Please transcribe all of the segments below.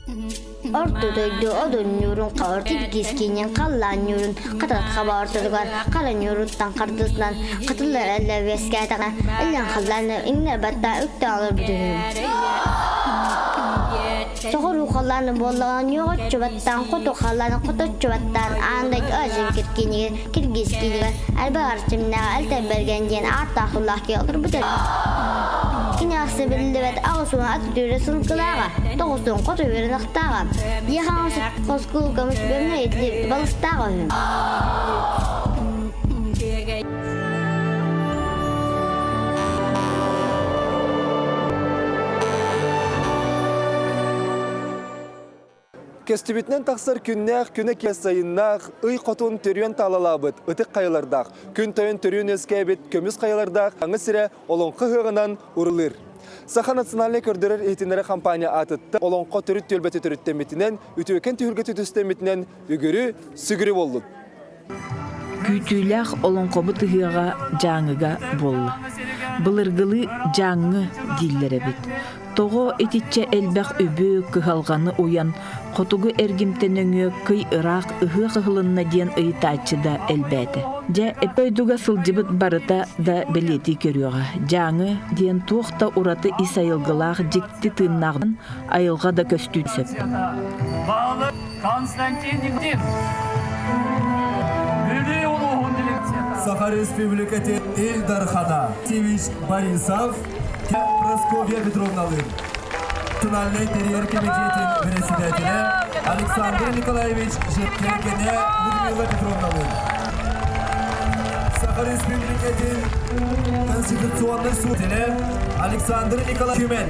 Орто дойду одун ньуурун хаҕар киргиз киинин халлаан ньуурун хатат хаба ортотугар хара ньууруттан хардысынан хатыллар эллэ үөскээтэҕэ иллэн халлааны иҥнэ баттаа үктээх олорбут үһү. Соҕуруу халлааны буоллаҕа ньуоҕоччу баттаан хоту халлааны хоточчу баттаан аан дойду Азин киинигэр киргиз киинигэр элбэх арчымнааҕа Элтэрбэргэн диэн ааттаах тыллаах киһи олорбут этэ. Кини ахса биллибэт 80 ат үтүөрэ сылгылааҕа, 90 хоту үөрэнэхтааҕа, дьиэ хаҥас оскуол көмүс бөмнө итилибит балыстааҕа үһү. Көстүбүтүнэн тахсар күннээх күнэ киэс сайыннаах, ый хотун төрүөн таалалаабыт ытык хайалардаах, күн тойон төрүөн үөскээбит көмүс хайалардаах аҥы сирэ Олоҥхо ыһыаҕынан урулыыр. Саха национальнай көрдөрөр иһитиннэрэр компания аатыттан Олоҥхо төрүт түөлбэтэ төрүттэммитинэн, үтүөкэн түһүлгэ түтүстэммитинэн үгүрү, сүгүрү буоллун! Күүтүүлээх олоҥхобут ыһыаҕа Дьааҥыга буолла. Былыргылыы Дьааҥы дииллэр эбит. Тоҕо итиччэ элбэх үбү, кыһалҕаны уйан, хотугу эргимтэ нөҥүө кый ыраах ыһыах ыһылынна диэн ыйытааччы да элбээтэ. Дьэ, дойдуга сылдьыбыт барыта да бэлиэтии көрүөҕэ. Дьааҥы диэн туох да ураты ис айылгылаах дьикти тыыннаах айылҕа да көстүү сөп. Константин Нигдин. Бүлүү улууһун делегацията. Саха Республикатын Ил Дархана Тивич Борисов Прасковья Петровналыын Национальнай тэрийэр кэмитиэтин председателэ Александр Николаевич Жиркэргэнэ Людмила Петровналыын Саха Республикатын Конституционнай суутеле Александр Николаевич Күмэн.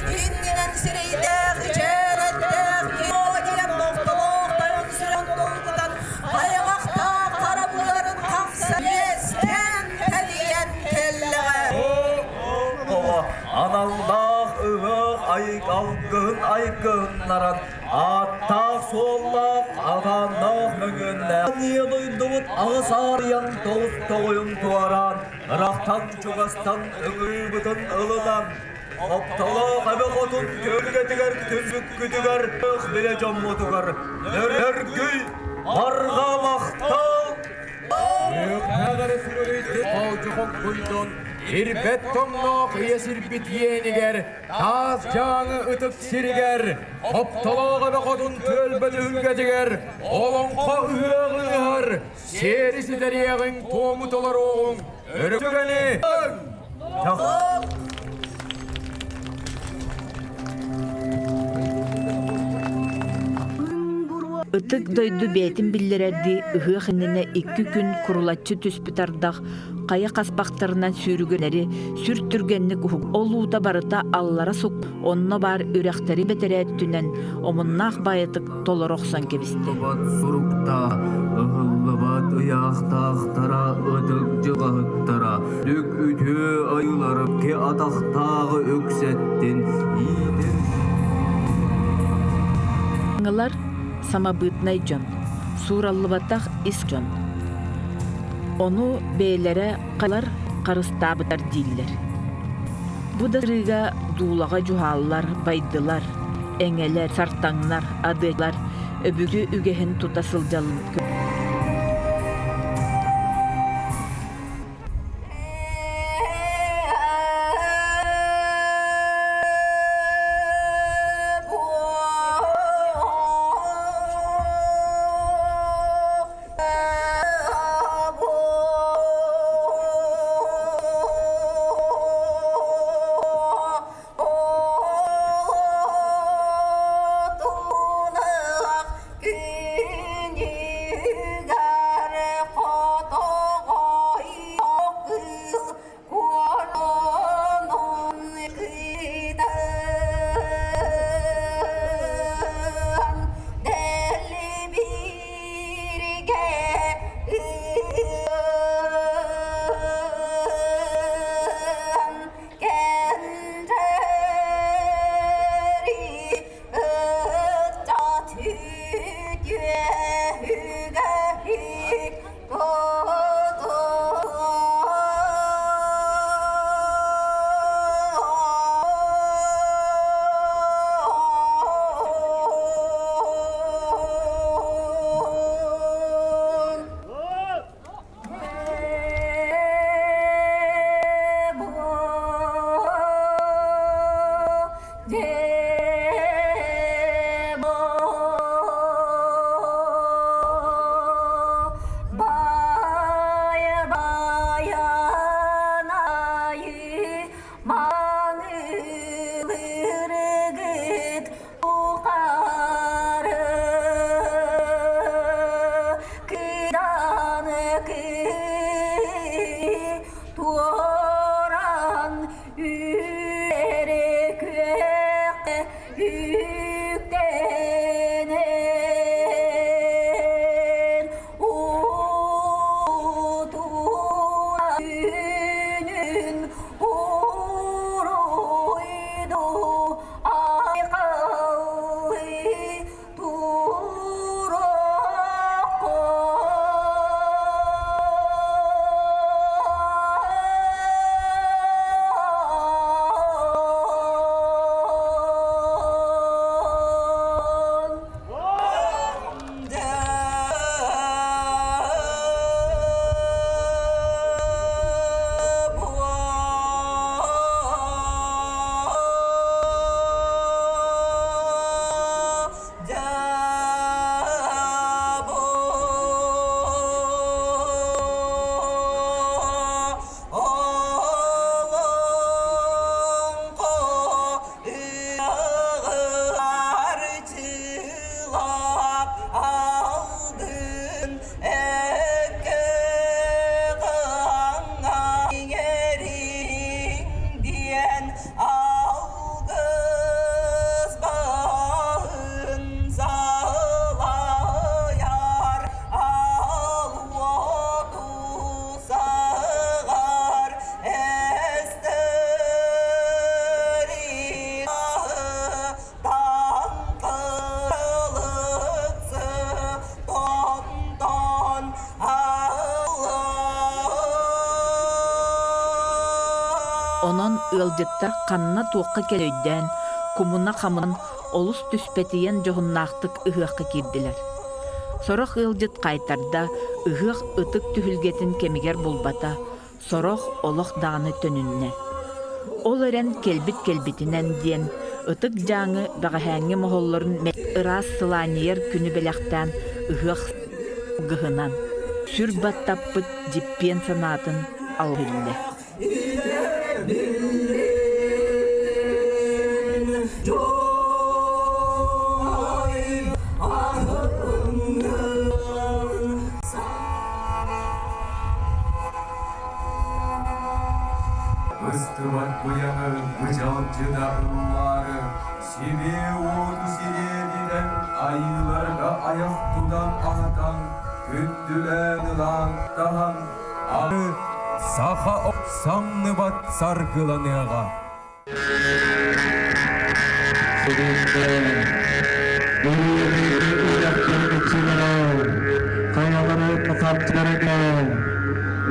Иннинэн сирэйдээх, ичээнэттээх, диэн нохтолоох тойон сүрэн долгутан, айаҕахтаах хара быарын хахса иэстээн тэнийэн кэллэҕэ. Аналлаах ыһыах алгыһын айгыһыннаран, ааттаах-суоллаах, атааннаах мөҥүөннээх Ийэ дойдубут аҕыс аарыйан тоҕус тоҕойун туораан, ыраахтан-чугастан ыҥырыыбытын ылынан, Оптолоох эбэ хотун көлгэтигэр түмүккүтүгэр билэ дьоммутугар өргүй барҕа махтал! Ирбэт тоҥноох ийэ сирбит иэнигэр, таас дьааҥы ытык сиригэр, Хоптолоох эбэ хотун түөлбэ түһүлгэтигэр олоҥхо ыһыаҕы ыһар, сиэри ситэриэҕиҥ, туому толоруоҕуҥ, өрүкүгэни! Ытык дойду бэйэтин биллэрэрдии ыһыах иннинэ икки күн курулаччы түспүт ардах хайа хаспахтарынан сүүрүгүнэри сүр түргэнник уһук ол уута барыта аллара сук онно баар үрэхтэри бэтэрээттүнэн омуннаах баайытык толоро охсон кэбистэ. Сурукта ыһыллыбат ыйаахтаахтара ытык дьылаһыттара дүк үтүө айылары ки атахтааҕы үксэттин иитин Ылар самобытнай дьон, суураллыбатах ис дьон. Ону бэйэлэрэ халар харыстаабытар дииллэр. Бу да сырыыга дуулаҕа дьуһааллар, байдылар, эҥэлэр, сартаҥнар, адыалар өбүгү үгэһин тута сылдьаллар. үктэнэн Утуна уруйду айхаллыы Диэн Алгыс баһын салайар ал уоту саҕар эстэрин таҥхырылыксы тонтон Онон ыалдьыттар ханна-туохха кэлэйдээн, кумуна-хамынан олус түспэтийэн дьоһуннаахтык ыһыахха киирдилэр. Сорох ыалдьыт хаайтарда, ыһыах ытык түһүлгэтин кэмигэр булбата, сорох олох даҕаны төнүннэ. Ол эрэн кэлбит кэлбитинэн диэн ытык дьааҥы бэҕэһээҥҥи моһоллорун ыраас сылаанньыйар күнү бэлэхтээн ыһыах гыһынан сүр баттаппыт дьиппиэн санаатын алһиллэ. Быстыбат быйаҥы быдьалдьыта ыллаары, сири-уоту сириэдитэн, айыыларга айах тутан аһатан, күндүлээн ылан таһан, аны саха самныбат саргыланыаҕа.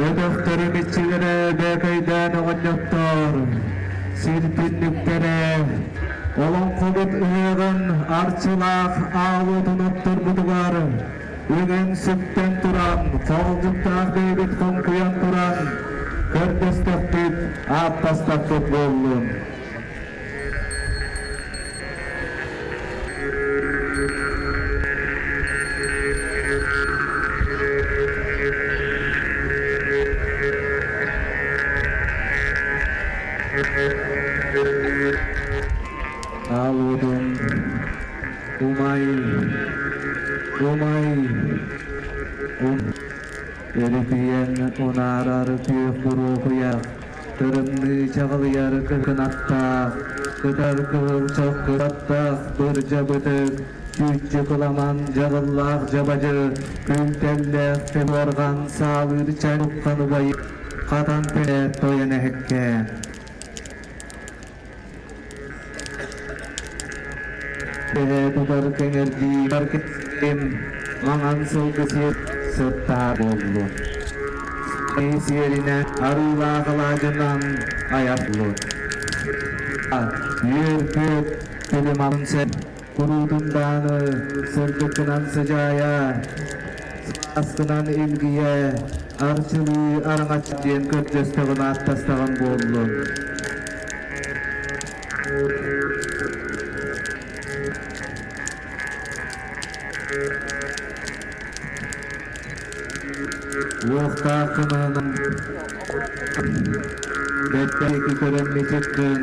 Өтөхтөрүн иччилэрэ бээкэйдээн оҕонньоттор, сир түннүктэрэ, олоҥхобут ыһыаҕын арчылаах аал уотун отторбутугар үҥэн-сүктэн туран, хоолдьуктаах бэйэбит хоҥкуйан туран, көрдөстөхпүт, ааттастахпыт буоллун. Аал уотун умай, умай, ум Өрүкүйэн унаарар күөх буруохуйах, тырымныы чаҕылыйар кынаттаах, кытар кыһыл чох кыраттаах бырдьа бытык, чүүччү кыламан дьаҕыллаах дьабадьы, күлтэллээх тымырҕан саалыыр чай уххан убайы хатан тэлэ тойон эһэккэ. Тэһэ тутар кэҥэрдии ким маҥан сылгы сир сыттаа буоллун. Сиэринэн арыылаах алаадьынан айарлун. Үөр-көт күлүм сэр куруутун дааны сырдыккынан сыдьаайа, сааскынан илгийэ, арчылыы араҥач диэн көрдөстөҕүн ааттастаҕын буоллун. Уохтаах кымыһынан бэртээки көрөн мичиккин,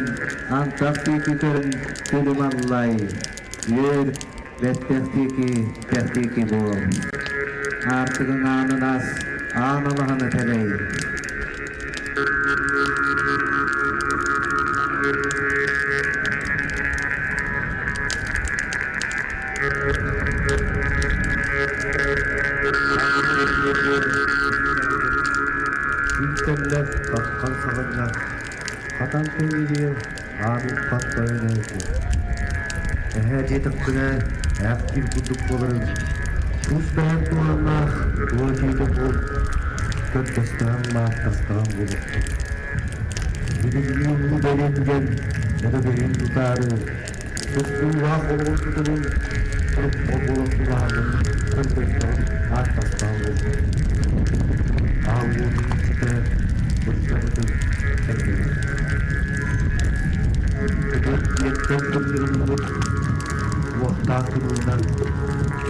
антах диэки көрөн күлүм аллай, үөр бэттэх диэки тэх диэки буол. Аартыгыҥ аанын ас, аан алаһаны тэлэй. Уххан саҕынньах хатан тиҥилиэ аан укпат тойон эһэтэ. Эһээ диэтэхпинэ ээхтиир курдук буоларын тус бэйэм туһаннаах туо дьиэтэ буол көрдөстөһөн мааттастаҕым буолуо. Бүгүҥҥү улуу бэлиэ түгэн эбэбэһин тутаары тустуулаах олоҕун тутулун буолан тулаһаммын көрдөстөҕүм ааттастаҕым буолуо. Аал уотун иччитэ бырдьабытын эргийэр. Ытык ийэттэн тымнырыллыбыт уохтаах кымыһынан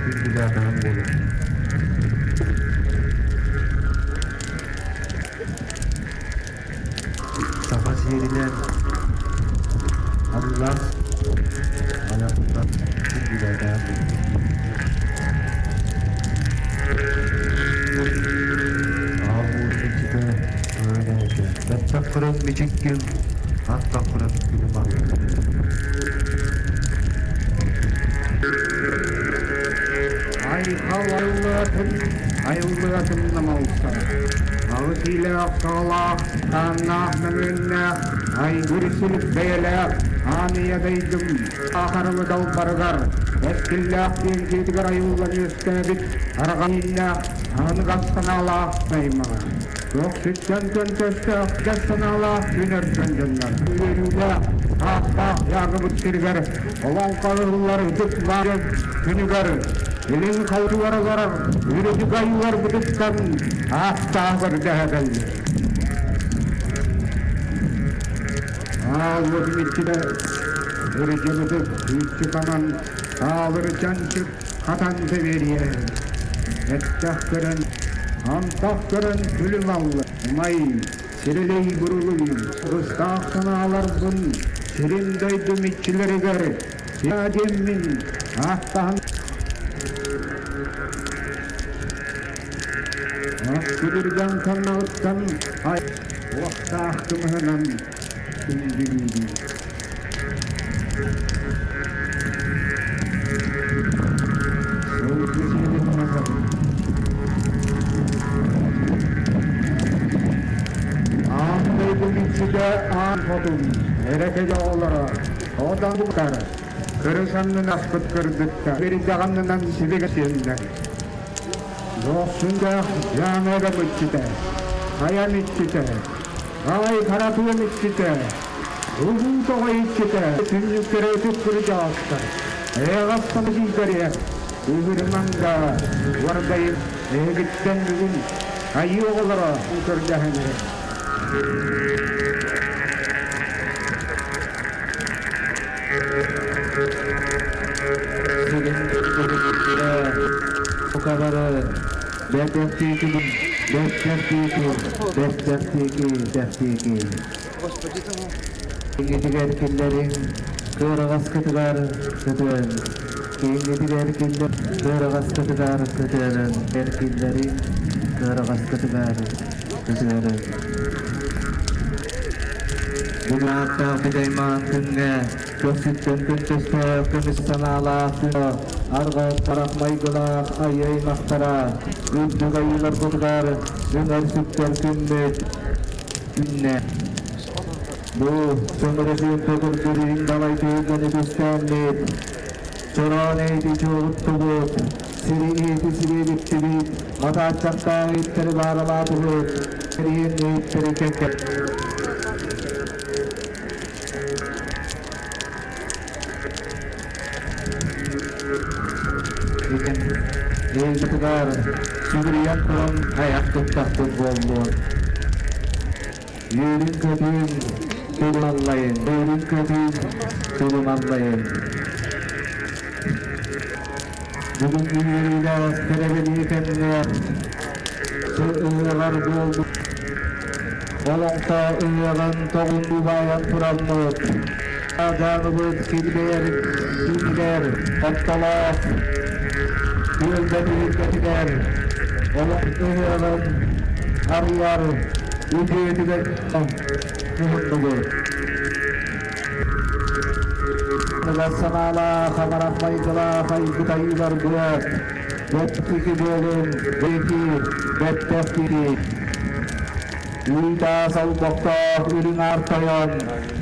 күндүлээтэҕим буолуо. Саха сиэринэн арыылаах айахтан күндүлээтэҕим буолуо. Аал уотун иччитэ тойон эһэтэ бэттэх көрөн мичик гын, антах көрөн күлүм аллай. Айхал айыллыатын, айыллыатын намалса. Аҕыс иилээх саҕалаах, хааннаах мөҥүөннээх, айгыр силик бэйэлээх, аан ийэ дойдум аахарылы далбарыгар, эскиллээх диэн дьиэтигэр айыллан үөскээбит араҕан ииннээх, аныгас санаалаах наймаҕа. Көхсүттэн көнтөстөөх, кэс санаалаах күн өркөн дьоннор. Үөрүүлээх, ааттаах дьааҥыбыт сиригэр олоҥхо ыһыллар ытык мааны күнүгэр илин халыгар олорор үрдүк айыыларбытыттан ааттаах көрдөһө кэллим. Аалбытын иччитэ ырдьыбытык үччү ханан аалыр чанчык хатан тэбиэриэ. Эттэх көрөн, антах көрөн күлүм алла. Умай, сирилий бурулуй, ыстаах санааларбын сирим дойдум иччилэригэр сиа диэммин ааттаһан Күлүргэн саннаҕыттан ай уохтаах кымыһынан күндүлүүбүн. Сылгы сиэлин махабын. Аан дойду иччитэ аан хотун, эрэкэ оҕолоро, одан букар, кырыс аннын аспыт кыргыттар, бирдэҕаннынан сибигэ сиэннэр. Дохсундаах дьааҥыга иччитэ, хайан иччитэ, Аай харатыан иччитэ, улуу тоҕо иччитэ, түннүктэрэ ытык кырдьаҕастар, эйэҕэс самыдыйдарыа, үһүрүмэҥ да уордайын эһигиттэн бүгүн айыы оҕолоро көрдөһөн эрэр. Сирин Букабары бэрдэхтиикин, бэрдэхтиикин, бэрдэхтиики, дэхтиики. Киҥҥитигэр киллэриҥ, кыараҕаскытыгар көтөн. Киҥҥитигэр киллэр, кыараҕаскытыгар көтөөрүҥ. Эр киллэриҥ, кыараҕаскытыгар көтөөрүҥ. Бунааттаах бүтэймаан күҥҥэ көхсүттэн көнтөстөөх көмүс санаалаах арҕай харах майгылаах айыы аймахтара үрдүк айыыларбытыгар үҥэр сүктэр күммүт күннэ. Бу сөҥөрөсүн төгүрдүрүн далай түһүлгэни түстээммит, чороон эйти чуолуттубут, сири иһити сириэдиттибит, матааччахтаах ииттэри бааралаатыбыт, эриэн ииттэри кэккэ Эйгэтигэр сүгүрүйэн туран айах туттахпыт буоллун. Үөрүн-көтүүн тулаллайын, үөрүн-көтүүн тулумаллайын. Бүгүн үөрүүлээх кэрэбэлии кэмҥэ ыһыаҕар буолбут Олоҥхо ыһыаҕын тоҕун убаайан тураммыт, Дьаамыбыт килбэйэр киинигэр, оттолоох түөлбэ түһүлгэтигэр олох ыһыаҕын арыйар үтүөтүгэр муһуннугут. Санаалаах, амарах майгылаах айбыт айыыларбыт, бэттики буолун, бэти, бэттэх киһи. Үүтаас олбохтоох үрүҥ аар тойон,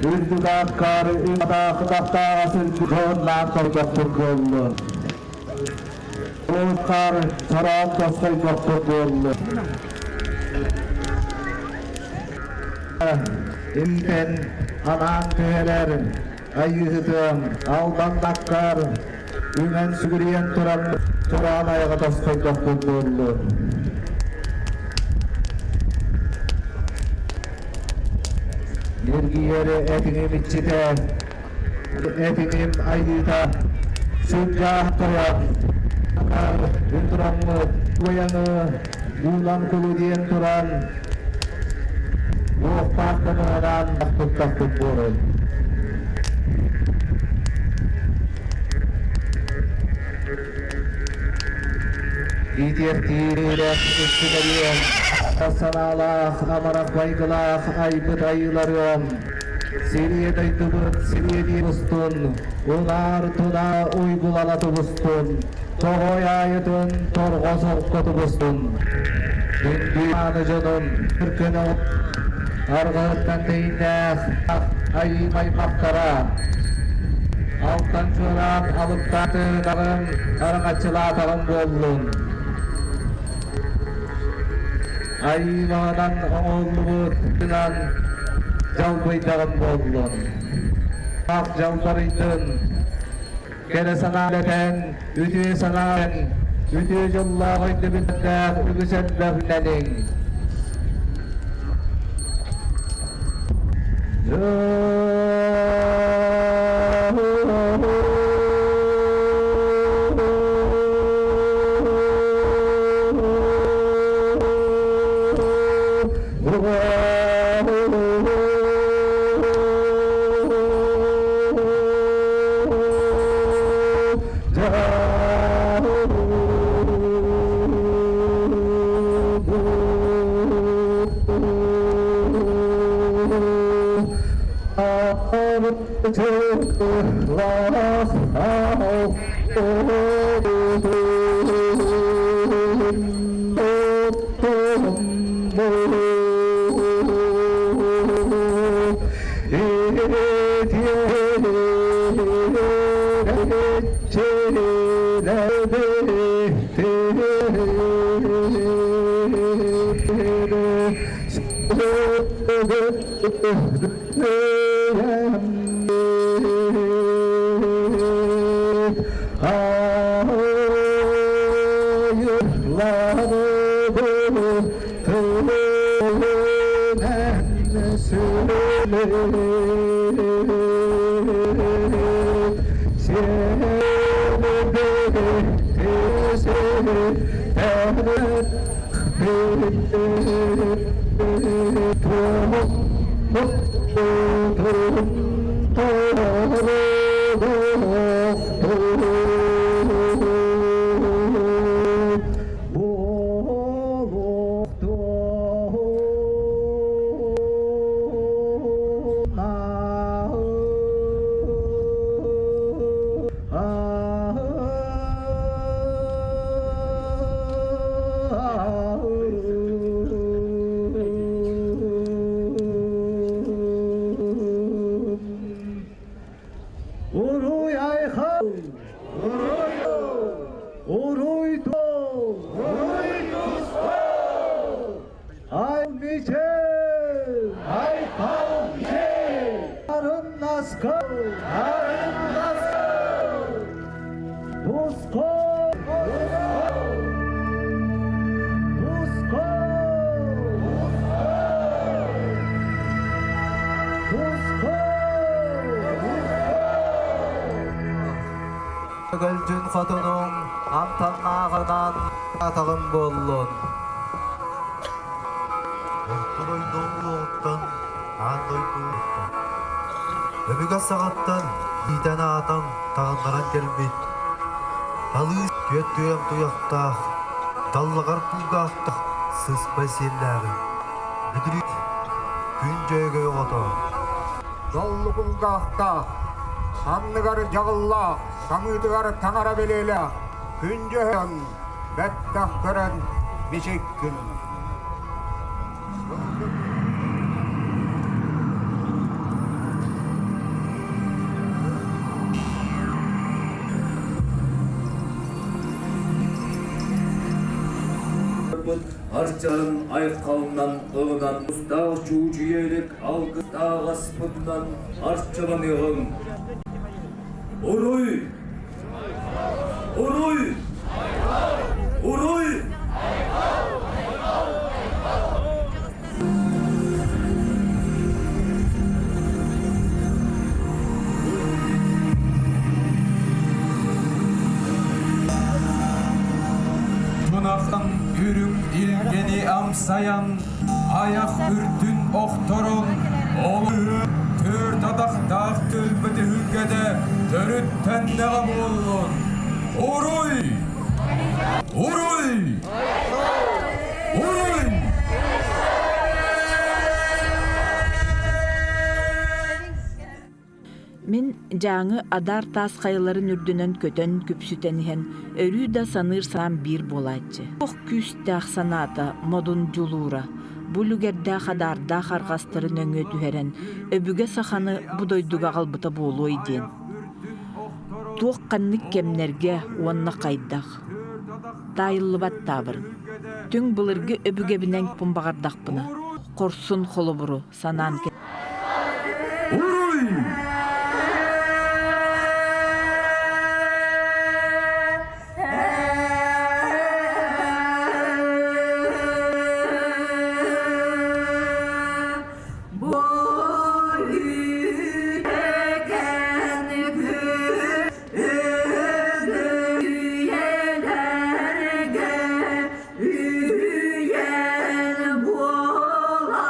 үрдүк ааккар үҥ-атаах сиргү-дьоһуннаах тордохпут буоллун. Уутхар чороон тосхойбоппут буоллун. Интэн анаан түһэрэр айыыһытым албан баккар үҥэн сүгүрүйэн туран чороон айаҕа тосхойдохпут буоллун. Ньиргийэр этиҥим иччитэ, этиҥим айыыта, сүрдээх тойон, үн тураммыт, уйаны уунан кулу диэн туран, уохтаах көмөҕөнөн туттахпыт буолун. Иитиэхтиирэх үксүлэриэн, санаалаах, амарах майгылаах айбыт айыыларыам, сириэ дойдубут сириэдии устун, унаар-тунаа уйгулала тубустун, тоҕой аайытын торҕо сорко тубустун. Күндү мааны дьонум, көнө арҕаһыттан тэйиннээх айыы аймахтара, алтан чуораан алыптаатынаҕым, араҥаччылаатаҕым буоллун. Айыылаҕынан оҥоһуллубут гынан дьалбыйдаҕым буоллун. Ах дьалбарыйдын, кэрэ санаа этэн, үтүө санаа үтүө дьоллоох өйдөбүллээх үгүс элбэх үлэлиҥ. Уруй айхал! Уруй! Уруй тул! Уруй тустал! Ай мичел! Айтал мичел! Арын наскал! Арын наскал! Тускол! Тускол! Көлдьүн хотунуҥ амтаннааҕынан атаҕын буоллун. Орто дойду улуоҕуттан, аан дойду улуоҕуттан. Өбүгэ саҕаттан иитэн-аатан таҕыннаран кэлбит талыы түөт түөм туйахтаах, таллаҕар кулгаахтаах сыспай сиэллээҕи бүдүрүйт күн дьөөгөй оҕото Дьоллу кулгаахтаах, санныгар дьаҕыллаах, самыытыгар таҥара бэлиэлээх, күн дьөһөн, бэттэх көрөн мичик гын. Арчарын айхалынан ылынан тустаах чуучуйа илик алгыстаах аспытынан арчыланыаҕыҥ. Уруй! Уруй! Уруй! Тунахтан үрүҥ илгэни амсайан, айах үрдүн охторон, ол төрт атахтаах төлбө түһүлгэтэ төрүттэннэҕэ буоллун. Уруй! Уруй! Уруй! Мин Дьааҥы адаар таас хайаларын үрдүнэн көтөн күпсүтэн иһэн өрүү да саныыр санаам биир буолааччы. Туох күүстээх санаата, модун дьулуура, бу үлүгэрдээх адаардаах арҕастары нөҥүө түһэрэн, өбүгэ саханы бу дойдуга аҕалбыта буолуой диэн. Туох ханнык кэмнэргэ уонна хайдах? Таайыллыбат таабырын. Түҥ былыргы өбүгэбинэн баҕардахпына, хорсун холобуру санаан Уруй! Үүйэн буола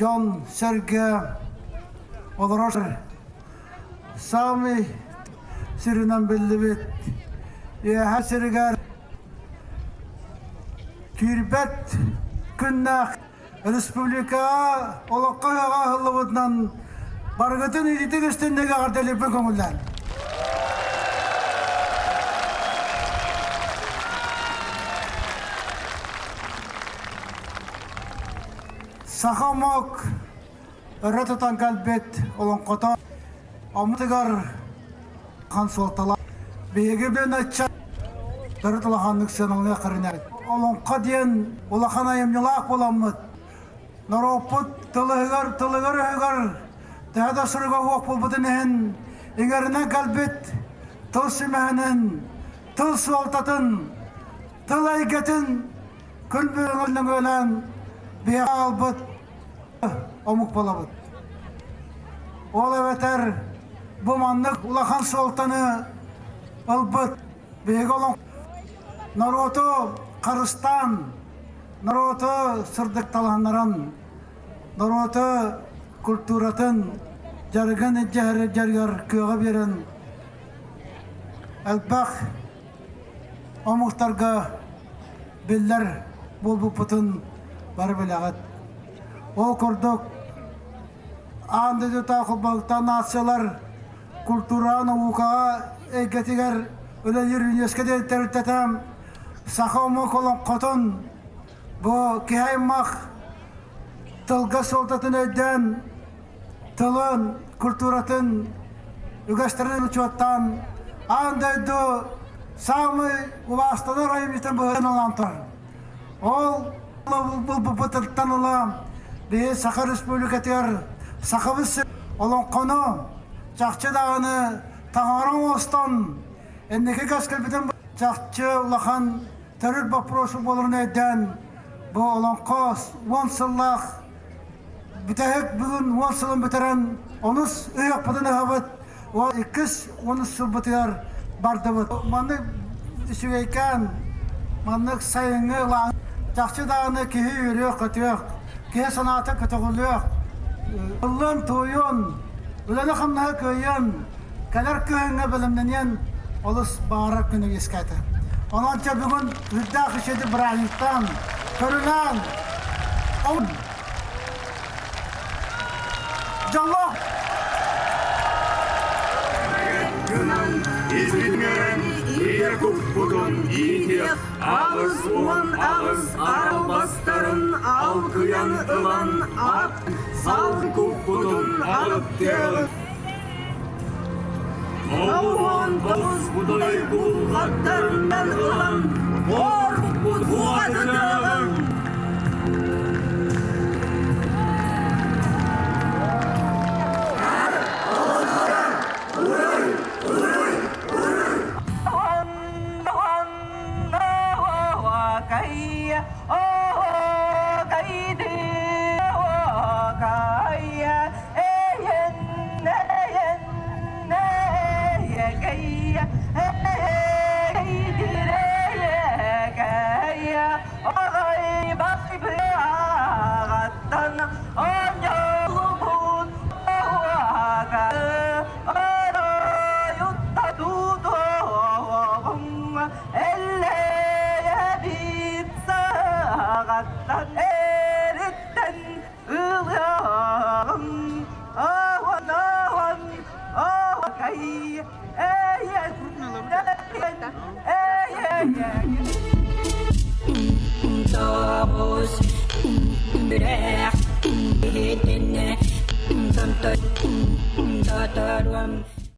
Дьон-сэргэ олорор саамай сиринэн биллибит Үөһэ сиригэр киирбэт күннээх республикаҕа олоххо ыһыаҕа аһыллыбытынан барыгытын илиитин үстүннүк эҕэрдэлиирбин көҥүллээн. Саха омук өрө тутан кэлбит олоҥхото омутугар хан суолталаах. Биһиги бүгүн ыччат төрүт улаханнык сыаналыах көрүнэбит. Олоҥхо диэн улахан айымньылаах буоламмыт, норуоппут тылыгар тылыгар-өһүгэр төһө да суруга суох буолбутун иһин иҥэринэн кэлбит тыл сүмэһинин, тыл суолтатын, тыл эйгэтин күн бүгүн нөҥүөлээн биһиэхэ аҕалбыт омук буолабыт. Ол эбэтэр бу маннык улахан суолтаны ылбыт биһиги олох норуоту харыстаан, норуоту сырдыкталаннаран, норуоту культуратын дьарыгын дьарыгар кыаҕы биэрэн элбэх омуктарга биллэр буолбуппутун бары билэҕит. Ол курдук аан дойдутааҕы холбоһуктаах нациялар культураҕа, наукаҕа эйгэтигэр үлэлиир ЮНЕСКО диэн тэрилтэтэ саха омук олоҥхотун бу киһи аймах тылга суолтатын өйдөөн тылын, культуратын, үгэстэрин учуоттаан аан дойду саамай убаастанар айымньытын быһыытынан ылан турар. Ол булбуппутуттан ыла биһи Саха Республикатыгар сахабыт олоҥхону чахчы даҕаны таҥара оҥостон инники кэскилбитин чахчы улахан төрүт боппуруос буоларын өйдөөн бу олоҥхо уон сыллаах бүтэһик бүгүн уон сылын бүтэрэн онус ыһыахпытын ыһабыт уон иккис онус сылбытыгар бардыбыт. Маннык үчүгэйкээн маннык сайыҥҥы ылаан чахчы даҕаны киһи үөрүөх-көтүөх, киһи санаата көтөҕүлүөх, ыллыан-туойуон, үлэни-хамнаһы кыайыан, кэлэр кыһыҥҥа бэлэмнэниэн олус баҕарар күнү үөскээтэ. Онон чэ бүгүн үрдээх үчүгэйдик бырааһынньыктаан, көрүлээн, Дьоллоох! 88 аралбастарын алкыйан ылан ат сал куппутун алыптыаҕын. 99 будай булҕаттарынан ылан орпут буҕатытыаҕын.